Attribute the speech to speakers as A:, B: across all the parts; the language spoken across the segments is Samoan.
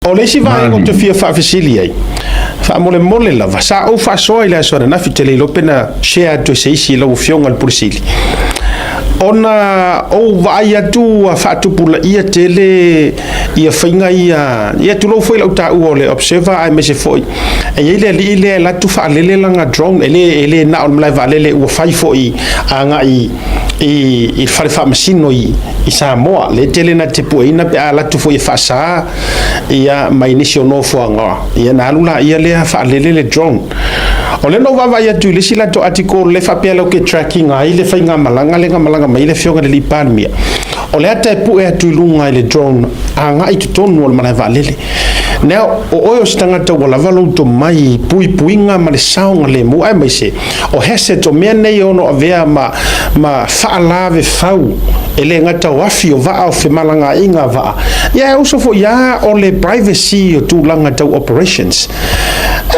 A: O le isi vaega ou te fia faafesili ai, faamolemole lava, sa ou faasoa i le aso ananafi, te le iloa pe na share atu e se isi i lau Afioga i le Pule Sili, ona ou vaai atu ua faatupulaia tele ia faiga ia, ia tulou foi lau taua o le observer aemaise foi e i ai le alii lea e alu atu faalele lana drone, e le na o le malae vaalele, ua fai foi agai i fale faamasino i Samoa, le tele na te pueina pe a alu atu foi e faasa ia mai nisi o nofoaga, ia na alu laia lea faalele le drone. O lea na ou vaavaai atu i le isi latou article le faapea lau ke tracking ai le faigamalaga le malaga mai le afioga i le Palemia. O le ata e pue atu i luga i le drone agai totonu o le malae vaalele. Now, o oe o se tagata ua lava lou tomai i puipuiga ma le saogalemu aemaise o hazard o mea nei e ono avea ma faalavefau, e le gata o afi o vaa o femalagaaiga vaa, ia e uso foi a o le privacy o tulaga tau operations.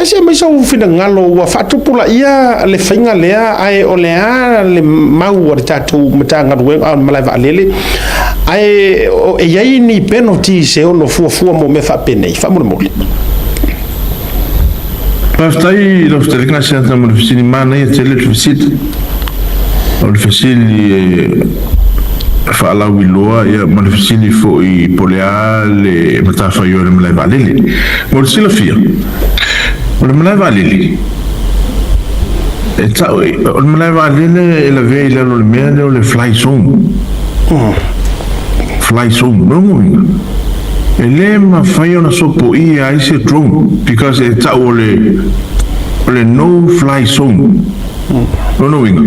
A: E se mai sau finagalo, ua faatupulaia le faiga lea, ae o le a le mau a le tatou Matagaluega o le Malae Vaalele, ae e i ai ni penalties e ono fuafua mo mea faapenei, faamolemole?
B: Faafetai lau fetalaiga Seata mo le fesili manaia tele le fesili. O le fesili e faalauiloa ia ma le fesili foi po o le a le matafaioi o le malae vaalele. Mo le silafia, o le malae vaalele, e tau, o le malae vaalele e lavea i lalo o le mea lea o le fly zone. Fly zone, o lona uiga, e le mafai ona sopoia ai se drone because e tau o le no fly zone. Lona uiga,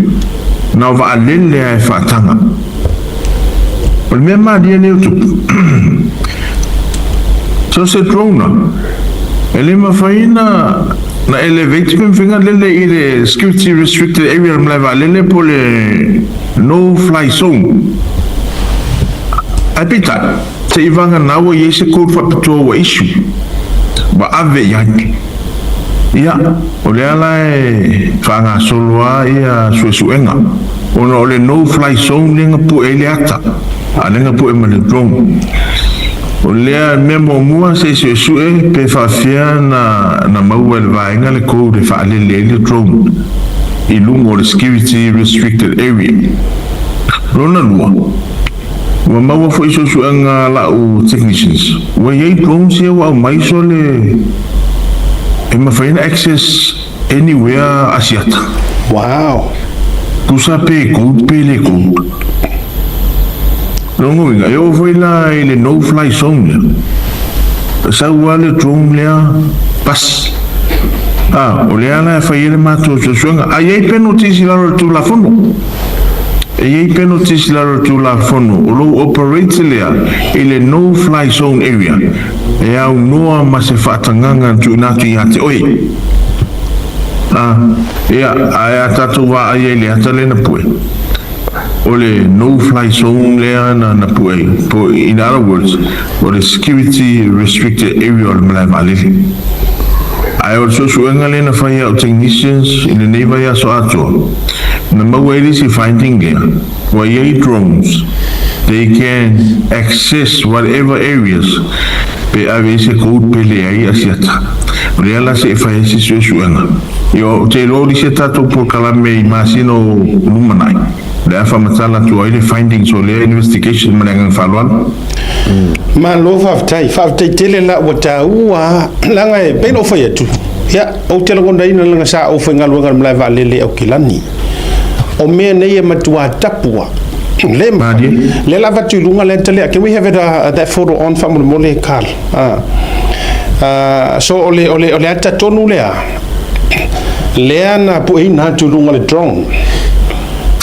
B: na o vaalele a e faataga. O le mea malie lea o tupu. So se drone e le mafai na elevate pe mafai lele i le security restricted area o le malae vaalele po le no fly zone. Ae peitai, se i vagana ua i ai se code faapitoa ua issue, ua ave i ai. Ia, o lea la e faagasolo a ia suesuega, ona o le no fly zone lea na pue ai le ata, a lea na pue ma le drone. O lea mea muamua se i suesue pe faafefea na maua e le vaega le code e faalele ai le drone i luga o le security restricted area. Lona lua, ua maua foi suesuega lau technicians, ua i ai drones ia ua aumai sole e mafai ona access anywhere Asiata. Tusa pe code pe le code. Lona uiga, e oo foi la i le no fly zone lea. Sau lava le drone lea, pasi. Ah, o lea la e fai ai le matou suesuega. A i ai penalties i lalo o le Tulafono. E i ai penalties i lalo o le Tulafono. O lou operate lea i le no fly zone area, e aunoa ma se faatagaga na tuuina atu ia te oe. Ah, ia, ae a tatou vaai ai i le ata lea na pue, o le no fly zone lea na pue ai. Po, in other words, o le security restricted area o le malae vaalele. Ae o le suesuega lea na fai au technicians i lenei vaiaso atoa, na maua ai le isi finding lea, ua i ai drones, they can access whatever areas pe ave ai se code pe leai Asiata. O lea la se i fai ai se suesuega. Ia, ou te iloa o nisi a tatou polokalame i masina o lumanai, o le a faamatala atu ai le findings o lea investigation ma le agaga faaaloalo.
A: Malo faafetai, faafetai tele la ua taua leaga e pei ona ou fai atu, ia ou te lagonaina leaga sa ou faigaluega i le malae vaalele i Aukilani. O mea nei e matua tapua. Le
B: Malie.
A: le la avatu i luga le ata lea. Can we have it, that photo on, faamolemole, Carl? So o le ata tonu lea, lea na pueina atu i luga le drone.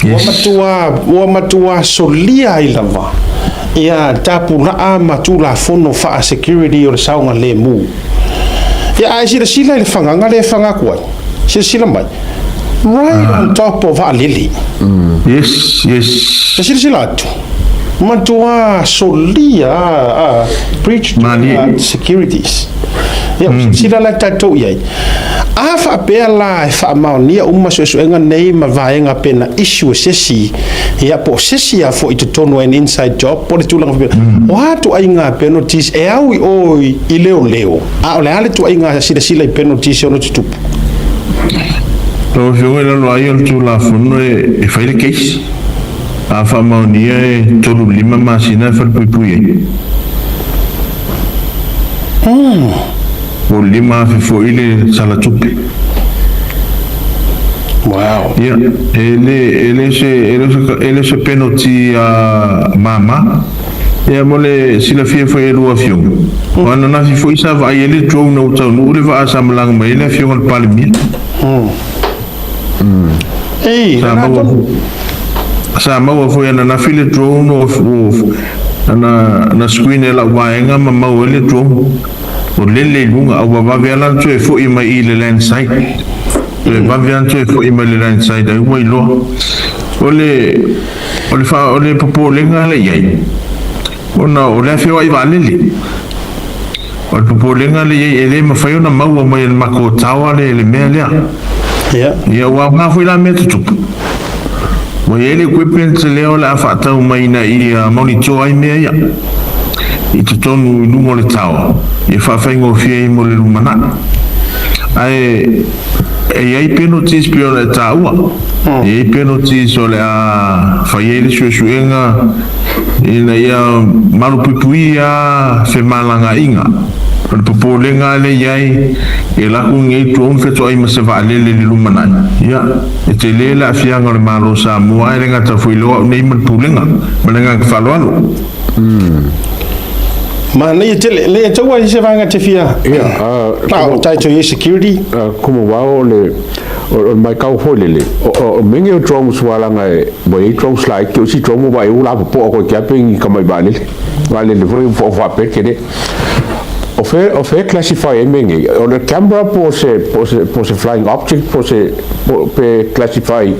A: Ua matua solia ai lava ia tapulaa ma tulafono faa-security o le saogalemu. Ia, ae silasila i le fagaga lea e faga atu ai. Silasila mai. Right on top o vaalele. E silasila atu. Matua solia breach
B: Malie.
A: Securities. Ia, silasila la tatou i ai. A faapea la e faamaonia uma suesuega nei ma vaega pe na issue e se isi, ia po o se isi lava foi i totonu o an inside job po o le tulaga faapena, o a ituaiga penalties e au i o i leoleo, a o le a le ituaiga silasila i penalties e ono tutupu?
B: Lau Afioga i lalo ai o le Tulafono e fai le case. A faamaonia e 3 i le 5 masina e falepuipui ai. Po o le 5,000 foi le sala tupe.
A: Wow.
B: Ia, e le, e le se, e le se, e le se penalty māmā. Ia, mo le silafia foi e lua afioga, o ananafi foi sa vaai ai le drone ua taunuu le vaa sa malaga mai ai le afioga i le Palemia.
A: Ei,
B: Sa
A: lena
B: maua
A: tonu.
B: Sa maua foi ananafi le drone o, o ana, na screen e lau vaega ma maua ai le drone. O lele i luga, a ua vave lava ona toe foi mai i le land side. Toe vave lava ona toe foi mai le land side ai ua iloa. O le, o le, fa, o le popolega lea i ai, ona o le afioai vaalele. O le popolega lea i ai, e le mafai ona maua mai e le matou tower le, le mea lea.
A: Ia.
B: Ia, ua aoga foi la mea tutupu. Ua i ai le equipment lea o le a faatau mai ina ia monitor ai mea ia i totonu i luga o le tower, ia faafaigofie ai mo le lumanai. Ae e i ai penalties pei ona e taua. E i ai penalties o le a fai ai le suesuega ina ia malupuipuia femalagaaiga. O le popolega lea e i ai, e laku nei drone fetoai ma se vaalele i le lumanai. Ia, e tele le aafiaga o le Malo o Samoa ae le gata foi i le o au nei ma le Pulega. Ma le agaga faaaloalo.
A: Manaia tele, le taua i se vaega te fia.
C: Ia,
A: Ah, o tatou i security.
C: Kumu wao o le o le maitau foi lele o mea o drones ua laga e ua i ai drones laiti o isi drone ua vaai ua lapopoa koe ke ape i tamai vaalele vaalele foi ua faapea tele. O fea o fea e classify ai mea nei? O le camera po o se po o se po o se flying object po o se po pe classify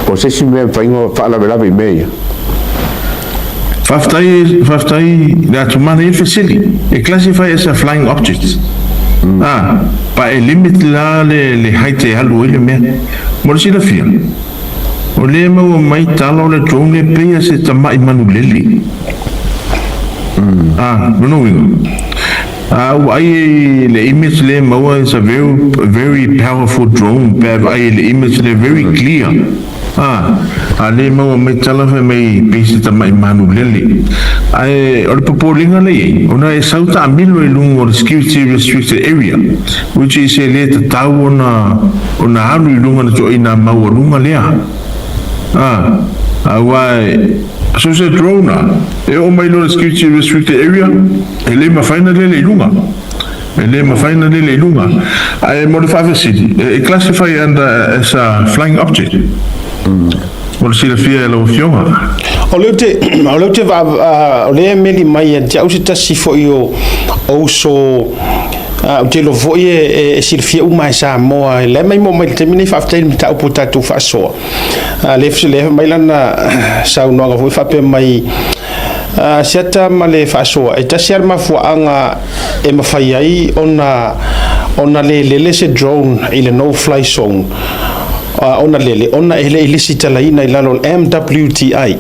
C: po o se isi mea e mafai ona faalavelave i mea ia?
B: Faafetai, faafetai le atumana i le fesili. E classify as a flying object. Ah, pa e limit la le, le height e alu ai le mea. Mo le silafia, o lea e maua mai tala o le drone e pei a se tamai manulele. Ah, lona uiga, a ou vaai i le image lea e maua, it's a very, very powerful drone pe a vaai i le image lea, very clear. A, a le maua mai tala fai mai pei se tamai manulele. Ae o le popolega lea i ai, ona e sau taamilo i luga o le security restricted area, which is e le tatau ona, ona alu i luga o le ituaiga maualuga lea. A, aua e, so se drone a, e oo mai loa i le security restricted area, e le mafai ona lele i luga. E le mafai ona lele i luga. Ae mo le faafesili, e classify under as a flying object? Mo le silafia e lau Afioga.
A: O lea ou te, o lea ou te o lea e meli mai ia te au se tasi foi o, o uso, ou te iloa foi e silafia uma e Samoa, e lea mai mo mai le taimi nei, faafetai i le mataupu ua tatou faasoa. Lea, lea mai lana saunoaga foi faapea mai, Siata ma le faasoa, e tasi lava le mafuaaga e mafai ai ona ona le lele se drone i le no fly zone ona lele ona e le i lesitalaina i lalo o le MWTI.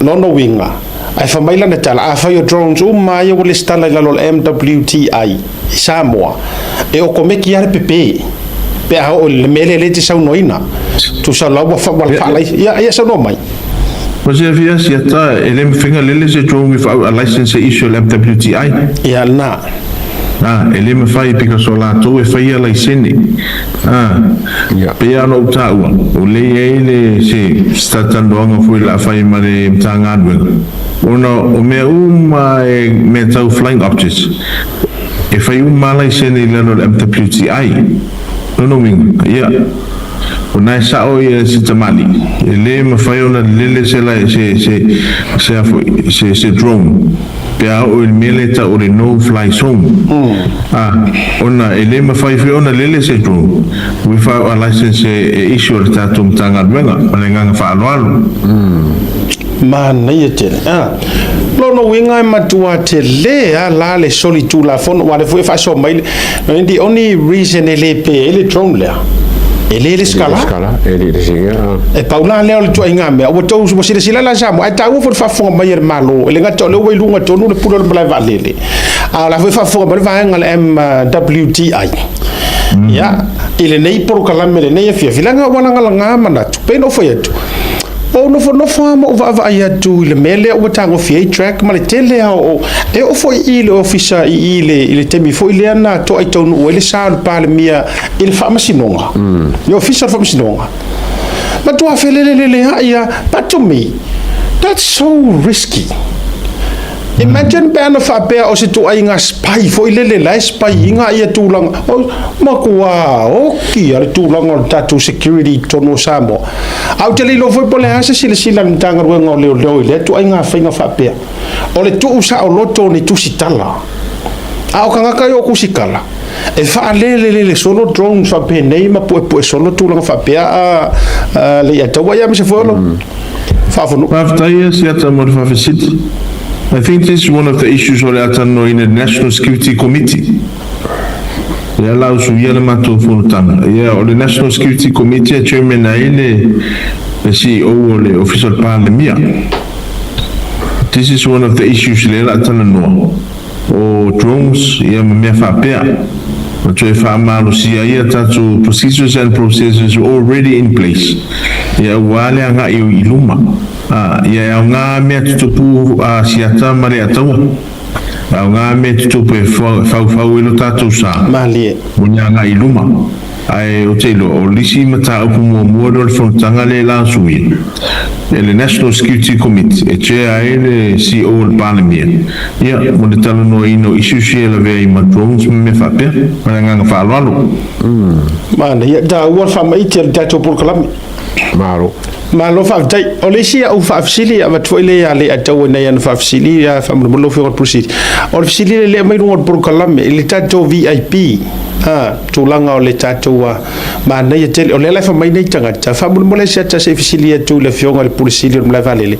A: Lona uiga, ae fai mai lana tala, afai o drones uma lava ia ua lesitala i lalo o le MWTI i Samoa, e okomeki lava le pepe pe a oo i le mea lea lea e te saunoaina. Tusa la ua faalai, ia, ia saunoa mai.
B: Ua silafia siata e le mafai ona lele se drone without a license e issue e le MWTI.
A: Ia lena.
B: A, e le mafai because o latou e faia laisene. A, pei lava ona ou taua, o lea e i ai le se talatalanoaga foi o le a fai ma le Matagaluega, ona o mea uma e mea tau flying objects, e fai uma lava laisene i lalo o le MWTI. Lona uiga, ia, O na e sao ia se tamalii, e le mafai ona lele se se se se a foi se se drone pe a oo i le mea lea e tau o le no fly zone. A, ona e le mafai foi ona lele se drone without a license e issue a le tatou Matagaluega. Ma le agaga faaaloalo.
A: Manaia tele. Ah. Lona uiga e matua tele lava la le solitulafono, aua o lea foi e faasoa mai le, the only reason e le pe ai le drone lea, e le lesitala.
C: E le lesitala.
A: E pau la lea o le ituaiga mea ua tou ua silasila la Samoa, ae taua foi le faafofoga mai a le Malo, e le gata o lea ua i luga tonu le pule o le malae vaalele, a o la foi e faafofoga mai le vaega a le MWTI ia i lenei polokalame lenei afiafi, leaga ua lagalaga manatu pei ona ou fai atu. Ua ou nofonofo lava ma ou vaavaai atu i le mea lea ua tagofia ai track ma le tele lava o E oo foi i i le ofisa i i le, i le taimi foi lea na toa i taunuu ai le sa o le Palemia i le faamasinoga, le ofisa o le faamasinoga. Matua feleleleleai lava. But to me, that's so risky. Imagine pe ana faapea o se tuaiga spy foi lele la e spy ina ia tulaga, o, matua oki a le tulaga o le tatou security i totonu o Samoa. Ae ou te le iloa foi po o le a se silasila a le Matagaluega o Leoleo i lea tuaiga faiga faapea. O le tuu saoloto o ni tusitala. A o tagata ia o tusitala, e faalelelele solo drones faapenei ma puepue solo tulaga faapea a Leiataua ia aemaise foi o lo faafanua.
B: Faafetai ia Siata mo le faafesili. I think this is one of the issues o le a talanoaina i le National Security Committee. Lea la usuia le matou fonotaga. Ia o le National Security Committee e chairman ai le CEO o le Ofisa o le Palemia. This is one of the issues lea la a talanoa, o drones ia ma mea faapea. Ma toe faamalosia ai a tatou procedures and processes already in place ia aua le agai i luma. Ia e aoga mea tutupu a Siata ma Leataua. E aoga mea tutupu e faufau ai lo tatou sa
A: Malie.
B: mo le agai i luma. Ae ou te iloa, o le isi mataupu muamua lea o le fonotaga lea e lasuia e le National Security Committee e chair ai le CEO o le Palemia, ia, mo le talanoaina o issues ia e lavea ai ma drones ma mea faapea. Ma le agaga faaaloalo.
A: Manaia, taua le faamaite o le tatou polokalame.
C: Malo.
A: Malo faafetai. O le isi au faafesili e avatu foi lea ia Leiataua ina ia ana faafesili, ia faamolemole lau Afioga i le Pule Sili. O le fesili lea lea aumai luga o le polokalame i le tatou VIP, a, tulaga o le tatou a, manaia tele. O lea la e fai mai nei tagata, faamolemole se ata se i fesili atu i le Afioga i le Pule Sili o le Malae Vaalele.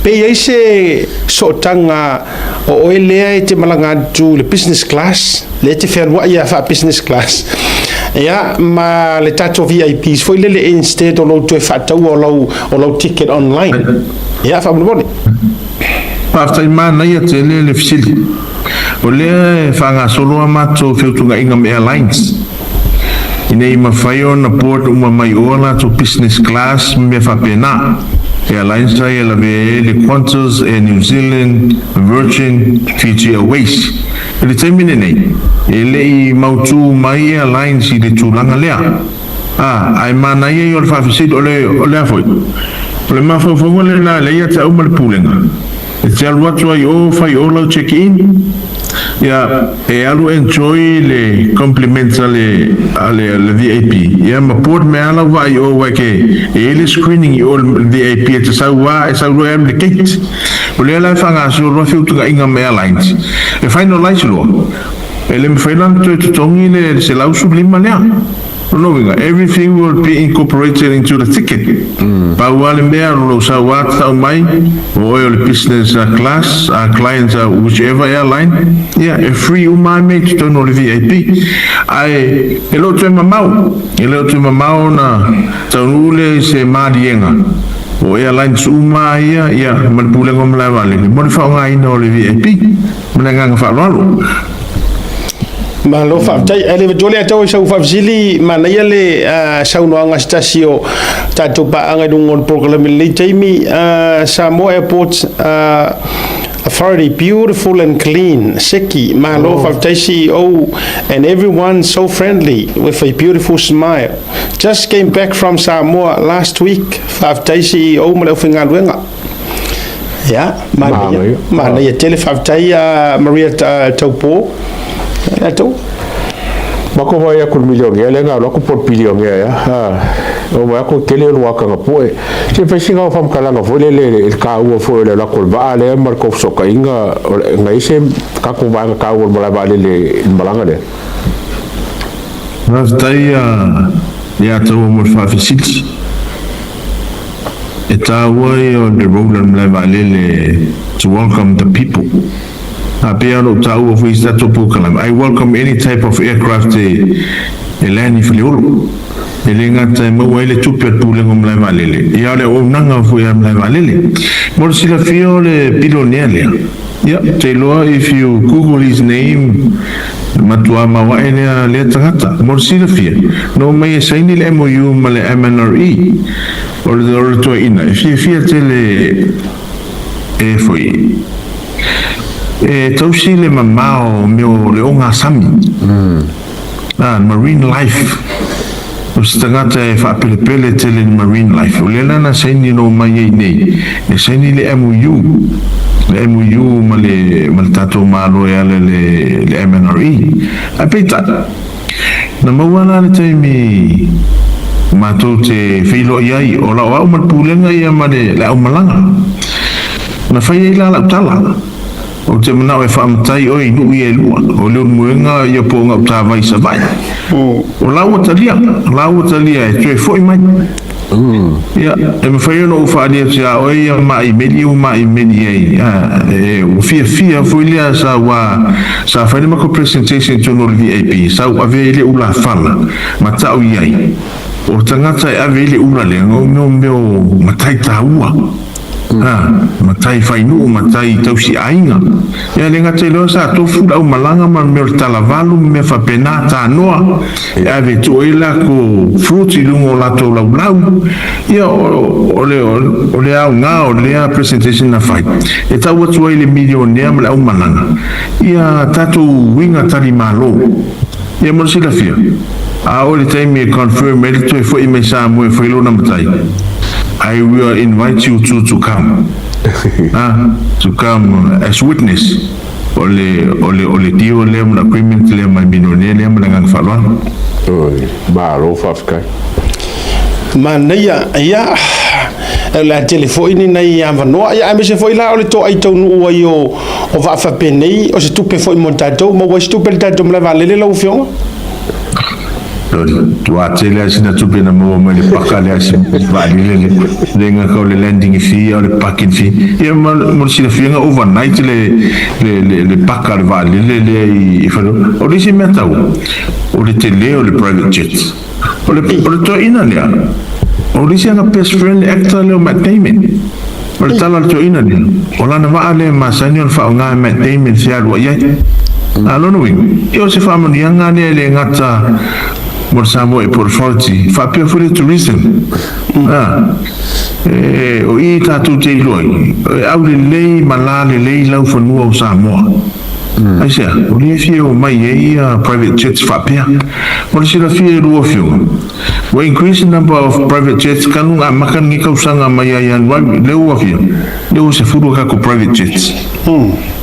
A: Pe i ai se sootaga o oe lea e te malaga atu i le business class, lea e te fealuai a faa-business class, ia, ma le tatou VIPs foi lele instead o lou toe faataua o lau, o lau ticket online. Ia, faamolemole.
B: Faafetai manaia tele le fesili. O lea e faagasolo a matou feutugaʻiga ma airlines ina ia mafai ona board uma mai o a latou business class ma mea faapena. Airlines ia e lavea ai le Qantas, Air New Zealand, Virgin, Fiji Airways. I le taimi lenei, e le i mautū mai airlines i le tulaga lea. Ā, ae manaia ia o le faafesili, o le, o le a foi? O le mafaufauga lena e leai ia te au ma le Pulega, e te alu atu ai o fai o lau check in, ia, e alu enjoy le compliment a le, a le, le VIP, ia ma board mai lava lau vaa i o aua e ke, e i ai le screening i o i le VIP e te sau lava, e sau loa e alu i le gate. O lea la e faagasolo loa feutagaiga ma airlines e finalize loa, e le mafai la ona toe totogi le 115 lea. O lona uiga, everything will be incorporated into the ticket. Pau lava le mea, o lou sau lava tau mai, o oe o le business class, client whichever airline, ia, e free uma lava mea i totonu o le VIP. Ae e le o toe mamao, e le o toe mamao ona taunuu lea i se maliega. O airlines uma lava ia, ia, ma le Pulega o Malae Vaalele mo le faaaogaina o le VIP. Ma le agaga faaaloalo.
A: Malo faafetai. Ae le matua le atau i sau faafesili, manaia le saunoaga a se tasi o tatou paaga i luga o le polokalame i lenei taimi, Samoa Airports Authority, beautiful and clean, seki, malo faafetai CEO and everyone so friendly with a beautiful smile. Just came back from Samoa last week, faafetai CEO ma le aufaigaluega. Ia, manaia, manaia tele, faafetai a Maria Taupo. Ia tou.
C: Mako vai aku le milionea lea na alu aku po le pilionea ea. O vai aku tele o luakaga poe. Se fai sina o whamkalanga foi le le le kāua foi o le alu aku o le vaa lea ma le kou fesootaiga o le ngai se tatou vaega taua o le malae vaalele i le malaga lea.
B: Faafetai ia Taua mo le faafesili. E taua ia o le role a le malae vaalele to welcome the people. A pei lava ona ou taua foi i se tatou polokalame, I welcome any type of aircraft e land i Faleolo. E le gata e maua ai le tupe a le Pulega o Malae Vaalele, ia a o le auaunaga foi a le malae vaalele. Mo le silafia o le bilonea lea, ia, ou te iloa if you google his name, matua maoae lea lea tagata. Mo le silafia, na omai e saini le MOU ma le MNRE, o le o le toeaina, e fiafia tele e foi e tausi le mamao o mea o le ogasami. A, marine life. O se tagata e faapelepele tele i le marine life. O lea la na saini na omai ai nei, e saini le MOU, le MOU ma le, ma le tatou Malo e ala i le, le MNRE. Ae peitai, na maua la le taimi matou te feiloai ai, o lau au ma le Pulega ia ma le, le aumalaga. Na fai ai la lau tala. Ou te manao e faamatai oe i nuu ia e lua, o Leulumoega ia po o Gautavai i Savaii. O la ua talia, o la ua talia e toe foi mai. Ia, e mafai ona ou faaali atu ia oe ia maimeli ia ua maimeli ai, a, e, ua fiafia foi lea sa ua, sa fai le matou presentation i totonu o le VIP, sa ou ave ai le ulafala ma tau i ai, o le tagata e ave ai le ula lea, o mea o mea o matai taua. A, matai fainuu, matai tausiaiga. Ia le gata i lea sa tofu le aumalaga ma le mea o le talavalu ma mea faapena, tanoa, e ave e tuu ai latou fruits i luga o latou laulau. Ia o, o le, o le aoga o lea presentation na fai, e tau atu ai i le milionea ma le aumalaga ia tatou uiga talimalo. Ia mo le silafia, a oo i le taimi e confirm ai le toe foi mai Samoa e fai lona matai, I will invite you two to come, ah, to come as witness o le, o le, o le deal lea ma le agreement lea ma le millionaire lea ma le agaga faaaloalo.
C: Oi, malo faafetai.
A: Manaia, ia, o le a tele foi ni nai avanoa, ia, aemaise foi la o le toai taunuu ai o, o vaa faapenei, o se tupe foi mo tatou, maua ai se tupe i le tatou malae vaalele lau Afioga?
B: Ua tele lava sina tupe na maua mai le paka lea si vaalele le le gata o le landing fee a o le parking fee. Ia ma mo le silafiaga overnight le le le le paka o le vaalele lea i Faleolo. O le isi mea taua, o le tele o le private jet. O le o le toeaina lea, o le isi ana best friend le actor lea o Matt Damon. O le tala a le toeaina lea, o lana vaa lea e masani ona faaaoga e Matt Damon e fealuai ai. A lona uiga, ia o se faamanuiaga lea e le gata mo le Samoa Airport Authority, faapea foi le tourism. A, e, o i tatou te iloa ai, e aulelei ma lalelei laufanua o Samoa. Aisea? O lea e fia omai ai ia private jets faapea. Mo le silafia e lua afioga, ua increase the number of private jets kanu amata lenei tausaga mai ia Ianuari, lea ua fia, lea ua sefulu a tatou private jets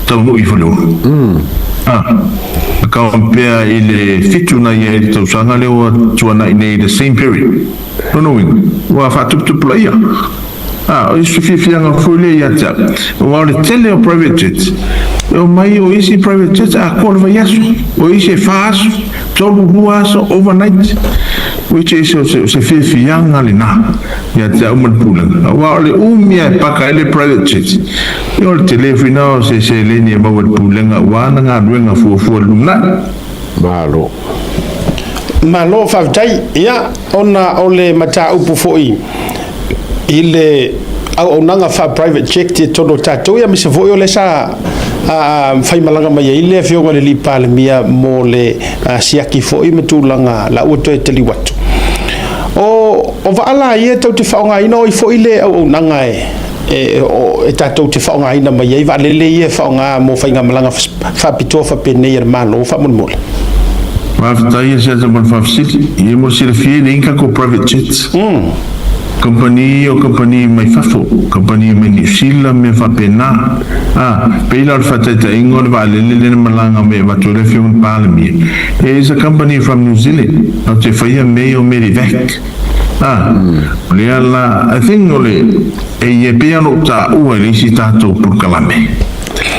B: taunuu i Faleolo. A, a compare i le fitu na i ai i le tausaga lea ua tuanai nei i le same period. Lona uiga, ua faatuputupulaia. A, o se fiafiaga foi lea ia te au, aua o le tele o private jets, e omai o isi private jets atoa le vaiaso, o isi e fa aso, tolu, lua aso, overnight, which is o se, o se fiafiaga lena ia te au ma le pulega. Aua o le umi lava e paka ai le private jet, ia o le tele foi lena o se seleni e maua e le pulega aua ana galuega fuafua i le lumanai.
C: Malo.
A: Malo faafetai. Ia, ona o le mataupu foi i le auaunaga faa-private jet i totonu o tatou, ia aemaise foi o lea sa faimalaga mai ai le Afioga i le Alii Palemia mo le siaki foi ma tulaga la ua toe taliu atu. O, o vaa la ia tou te faaaogaina, o ai foi le auaunaga e, e, e tatou te faaaogaina mai ai vaalele ia e faaaoga mo faigamalaga faapitoa faapenei a le Malo faamolemole?
B: Faafetai e Siata mo le faafesili. Ia mo le silafia e leai ni tatou private jets. Kamupani ia o kamupani mai fafo, kamupani mai Niu Sila mea faapena. A, pei la o le faataitaiga o le vaalele lea na malaga mai e avatu ai le Afioga i le Palemia, it is a company from New Zealand, latou te faia mea ia o Medevac. A, o lea la, I think o le, e ia pei lava ona ou taua i le isi tatou polokalame,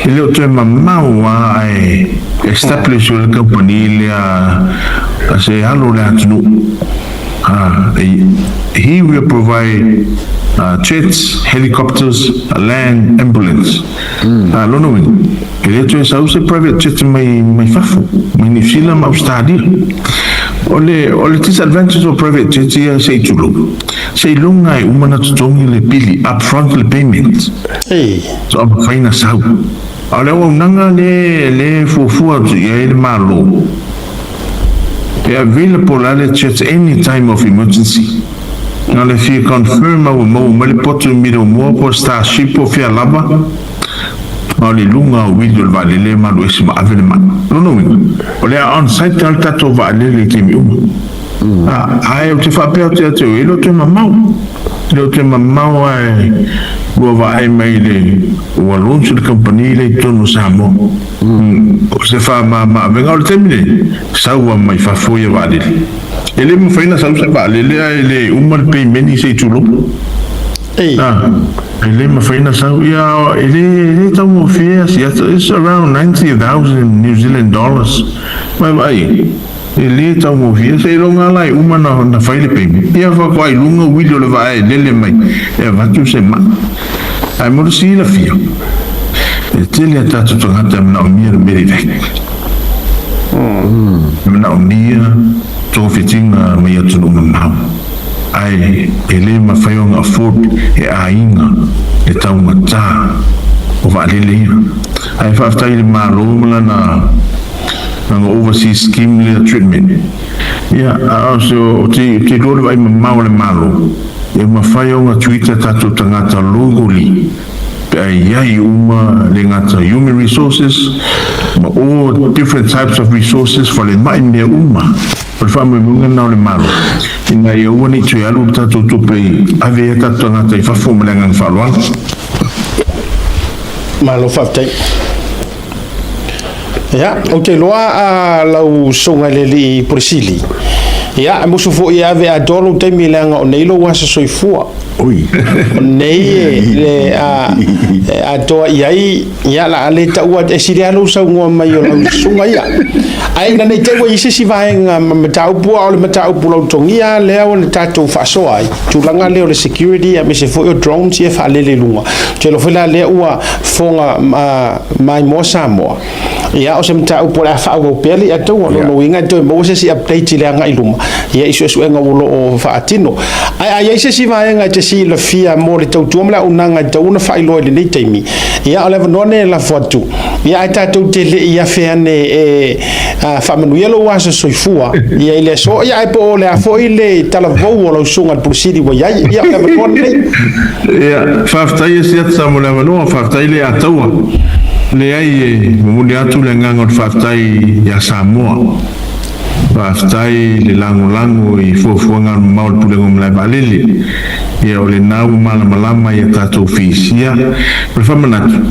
B: e le o toe mamao lava ae establish le kamupani lea a se alo o le atunuu. He will provide jets, helicopters, land ambulance. Lona uiga, e le toe sau se private jet mai mai fafo, mai Niu Sila ma Ausetalia. O le o le disadvantage o private jet ia se i tulou, seiloga e uma ona totogi le pili, upfront le payment, so mafai ona sau. A o le auaunaga lea lea e fuafua atu i ai le Malo, e available lava le jet any time of emergency. Na o le fia confirm a ua maua mai le poto i Middlemore po o Starship po o fea lava, ma o le luga o uili o le vaalele e malu ese ma ave le mai. O lona uiga, o le a on site lava le tatou vaalele i taimi uma. Ae ou te faapea atu ia te oe, e le o toe mamao. E le o toe mamao ae ua vaai mai le, ua launch le kamupani lea i totonu o Samoa. O se faamama-avega. O le taimi lenei, sau lava mai fafo ia vaalele. E le mafai ona sau se vaalele ae le uma le peimeni se i tulou. E le mafai ona sau. Ia, e le, e le taugofie asiata. It's around 90,000 New Zealand dollars. Vaavaai i ai. E le taugofie. Seiloga la e uma ona fai le payment, ia faatoa i luga uili o le vaa e lele mai e avatu se maa. Ae mo le silafia, e tele a tatou tagata e manaomia le medevac. E manaomia togafitiga mai atunuu mamao, ae e le mafai ona afford e aiga le taugata o vaalele ia. Ae faafetai i le Malo ma lana Lana overseas scheme lea treatment. Ia, a o se, o te, te iloa le vaai mamao a le Malo, e mafai ona treat a tatou tagata locally pe a i ai uma le gata human resources ma all different types of resources, falemai mea uma. O le faamoemoega lena o le Malo, ina ia aua ne i toe alu le tatou tupe i ave ai a tatou tagata i fafo ma le agaga faaaloalo.
A: Malo faafetai. Ia, ou te iloa a lau susuga i le alii Pule Sili, ia, e musu foi e ave atoa lou taimi leaga o nei lou aso soifua.
C: Oi.
A: O nei e, le, a, e atoa i ai, ia, la a le taua, e sili lava lou saunoa mai o lau susuga ia. Ae ina ne i te i ua i ai se isi vaega ma mataupu, a o le mataupu lautogia lea ua na tatou faasoa ai, tulaga lea o le security aemaise foi o drones ia e faalele i luga. Ou te iloa foi la lea ua fofoga maimoa Samoa. Ia, o se mataupu o le a faaauau pea le iataua. O lona uiga e toe maua se isi update i le agai i luma, ia, i suesuega o lo o faatino. Ae a i ai se isi vaega e te silafia mo le tautua ma le auaunaga e tatau ona faailoa i lenei taimi, ia, o le avanoa lenei e lafo atu. Ia, ae tatou te le i afe ane e faamanuia lou aso soifua ia i le aso, ia, ae po o le a foi le talavou o lau susuga i le Pule Sili ua i ai, ia, o le avanoa lenei.
B: Ia, faafetai e Siata mo le avanoa, faafetai le Ataua. Leai, e momoli atu le agaga o le faafetai ia Samoa. Faafetai le lagolago i fuafuaga alumamao a le Pulega o Malae Vaalele. Ia, o lena ua malamalama i a tatou fees. Ia, o le faamanatu,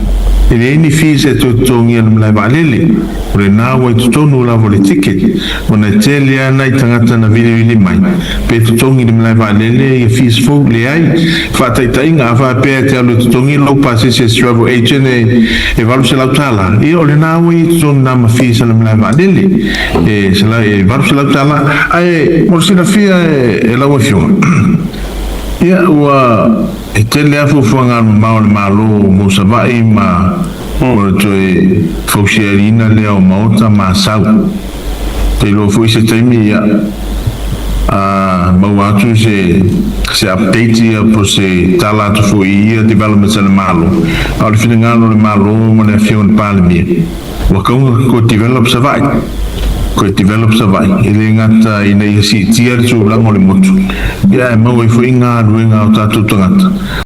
B: e leai ni fees e toe totogia e le Malae Vaalele. O lena ua i totonu lava o le ticket, ona e tele lava nai tagata na vilivili mai, pe totogi i le malae vaalele ia fees fou, leai. Faataitaiga, a faapea e te alu e totogi lou pasese as travel agent e e $800, ia o lena ua i totonu na ma fees a le malae vaalele, e e $800. Ae mo le silafia e lau afioga, ia ua e tele lava fuafuaga alumamao a le Malo mo Savaii ma O le toe fausiaina lea o maota ma asau. Te iloa foi se taimi ia a maua atu se se update ia po se tala atu foi i ia developments a le Malo. A o le finagalo o le Malo ma le Afioga i le Palemia, ua kauga koe develop Savaii, koe develop Savaii, e le gata ina ia siitia le tulaga o le motu, ia ae maua ai foi galuega a o tatou tagata.